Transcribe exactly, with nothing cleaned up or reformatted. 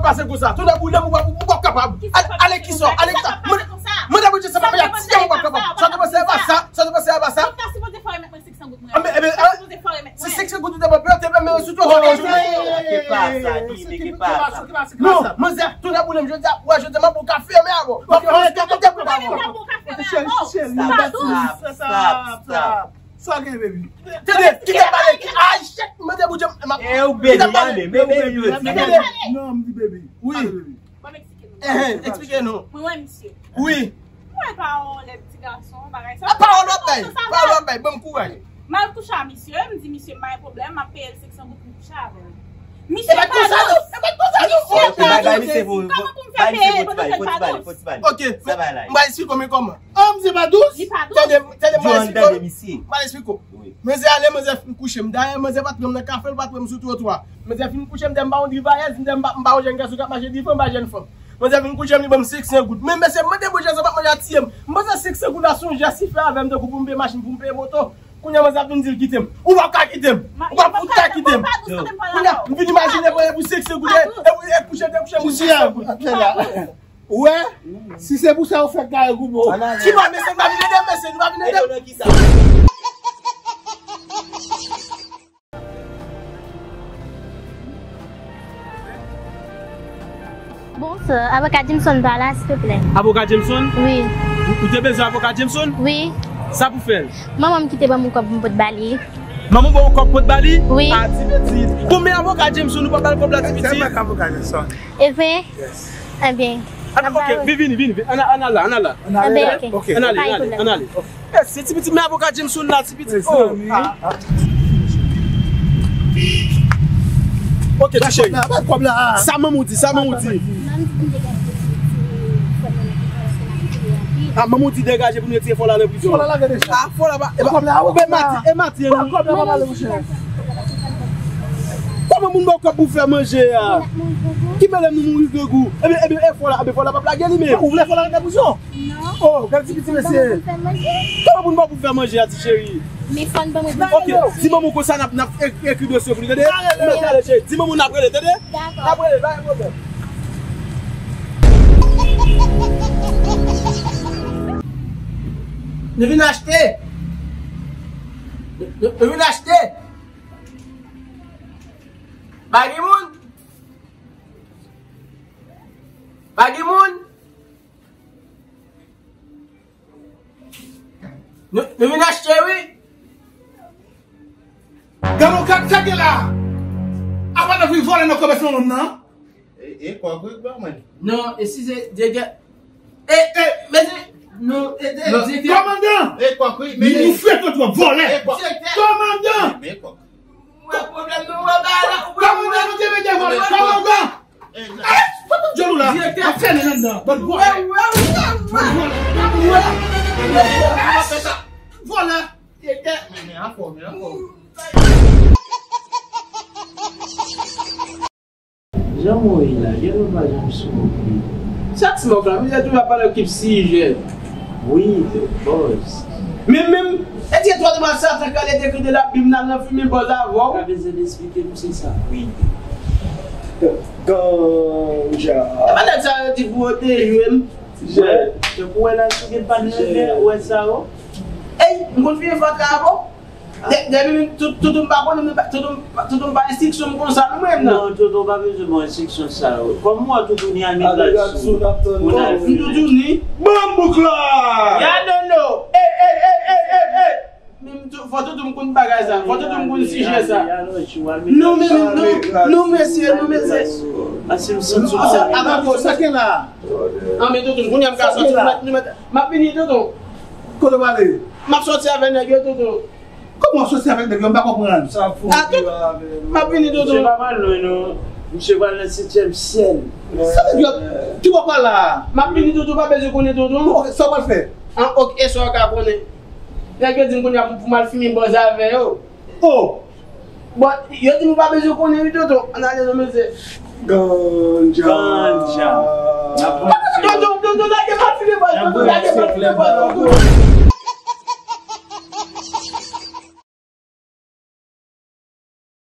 Pase konsa, tounen boulem, ou p ap kapab. Ale kisa, ale kisa. Mande Bondye sa pa fè ti ou p ap kapab. Sa te panse a pa sa, sa te panse a pa sa. Sa sipoze fè remèt mwen senk san goud mwen. Anben, anben, se senk san goud ou te ban pè, te ban men sou twa. Ki pa sa, ki pa sa. Non, manzè, tounen boulem, jodi a, wè, jodi a, m ap bon kafe, men avò. M ap bon kafe, men avò. Stop, stop, stop, stop. Sa gen, baby. Tande, kite m pale. Ay, shit, mande Bondye, m ap. E ou baby, tande, baby, baby. Non, m di baby. Wi. Ban m eksplike nou. Ehe, eksplike nou. Mwen wè misye. Wi. Mwen pa yon lè ti gason, bagay sa. A pawòl w ap bay, pawòl w ap bay, ban m kouraj. M al kouche a misye, m di misye m pa gen pwoblèm, m ap peye l senk san goud pou m kouche avè l. Misye pa dous. E pa konsa non, e pa konsa non. Misye pa dous. Kòman pou m fè peye pou nou fè pa dous? Ok, m va eksplike w men kòman. Oh, misye pa dous? Li pa dous. Tande, tande, m va eksplike w. M va eksplike w. Wi. Manzè ale, manzè fin kouche m. Dayè, manzè pa t pran m nan kafe, l pa t pran m sou twotwa. Manzè fin kouche m, m pa yon drivayèz, m pa, m pa yon jèn gason k ap mache divan, m pa jèn fanm. Manzè fin kouche m, li ban m senk san goud. Men mesye, mande Bondye sa p ap manje a tiye m. M panse senk san goud la se yon jès li fè avè m, tankou pou m peye machin, pou m peye moto. Kounye a manzè ap vin di l kite m. Ou p ap ka kite m. Ou p ap fout ka kite m. Kounye a, m vin imajine mwen pou senk san goud, e, e, e kouche, te kouche m pou senk san goud. Ou wè? Si se pou sa, ou fèk kare goumen w. Ti bò, mesye, nou pa vin ede, mesye, nou pa vin ede. Bonswa, avoka Jameson pa la, silvouplè. Avoka Jameson? Wi. Ou, ou te bezwen avoka Jameson? Wi. Sa pou fè l? Manman m ki te ban m yon kòb pou m pot ba li. Manman w ba w yon kòb pot ba li? Wi. A, ti pitit. Bon, men avoka Jameson, ou pa ba l kòb la, ti pitit? Se mwen k avoka Jameson. E vre? Yes. Ebyen, ok, vini, vini, vini. Ann al la, ann al la. Ebyen, ok. Ann ale, ann ale, ann ale. Eh, se ti pitit, men avoka Jameson la, ti pitit. Oh, ah, ah. Ok, ti cheri. Sa manman w di, sa manman w di. Ah, manman w di degaje pou nou retire fò la nan prizon. Fò la lage deja. Ah, fò la pa, e pa, e mati, e mati, non. Kòman moun ba w kòb pou fè manje a? Ki mele nou mouri grangou? Ebyen, ebyen, e fò la, ebyen, fò la p ap lage li menm. Ou vle fò la ret nan prizon? Non. Oh, gade ti piti mesye. Kòman pou n ba w pou fè manje a, ti cheri? Men fò n ban mwen. Ok, di manman w konsa n ap, n ap ek-, ekri dosye pou li, tande? Mèt ale, cheri. Di manman w n ap rele, tande? Dakò. N ap rele, pa gen pwoblèm. Nou vin achte. Nou, nou, nou vin achte. Pa gen moun. Pa gen moun. Nou, nou vin achte, wi. Gade w, gade sa gen la. Apa n ap vin vòlè nan kòmès manman m nan? E, e, kòk wi, ban mwen. Non, e si se direktè. E, e, mezanmi, non, e, e, direktè. Kòmandan! E, kòk wi, men. Ou frekan twòp, vòlè! Kòmandan! Men kòk. Ou wè pwoblèm nou wè ba la, ou wè. Kòmandan, nou te mete vòlè, kòmandan! Djòlou la, ap fèmen anndan. Bann vòlè. Bann vòlè. Vòlè. Vòlè. Jan mwen ye la, gen lè m pa janm sou okipe. Sa ti mòk la, misye toujou ap pale okipe sijè. Wi, bòz. Men menm, e ti etwal de mwa sa, sa kale te kite la, bib nan nan fimen bòz avè w. Pa bezwen eksplike m se sa. Wi. Ganja. E pa nèg sa yo di pou yo te jwe m. Jè. Tankou wè la sou gen pa nan men, wè sa yo. Ey, m konn fini fatra avè w. De-, depi m tout, tout m pa konnen, m pa, tout m, tout m pa enstriksyon m konsa, non, mwen menm nan. Non, tout ou pa bezwen bon enstriksyon sa yo. Kòm ou wè tout ou ni al met rad sou, pou n al fini. M tout ou ni. Banm bouk la! Ya dodo! Ey, ey, ey, ey, ey, ey! Men m tou, fò tout m konn bagay sa, fò tout m konn sijè sa. Non, men, non, non, mesye, non, mesye. Pase m santi w. Sa, sa gen la? An, men tonton, kounye a m ka soti, nou mèt, nou mèt, m ap vini, tonton. Kote w ale? M ap soti avè nèg yo, tonton. Kòman w soti avèk nèg yo? M pa konprann. Sa fou. A, tonton, m ap vini, tonton. Misye pa pral lwen, non. Misye pral nan setyèm syèl. Sa nèg yo, ki bò pral la? M ap vini, tonton, pa bezwen konnen, tonton. Bon, sa w pral fè? An, ok, e sa w ka konnen. Nèg yo di m kounye a pou, pou m al fimen bòz avè yo. Oh! Bon, yo di nou pa bezwen konnen wi, tonton. Ann ale non, mesye. Ganja. Ganja. Tonton, tonton, lage m al fimen bòz, tonton, lage m al fimen bòz, tonton.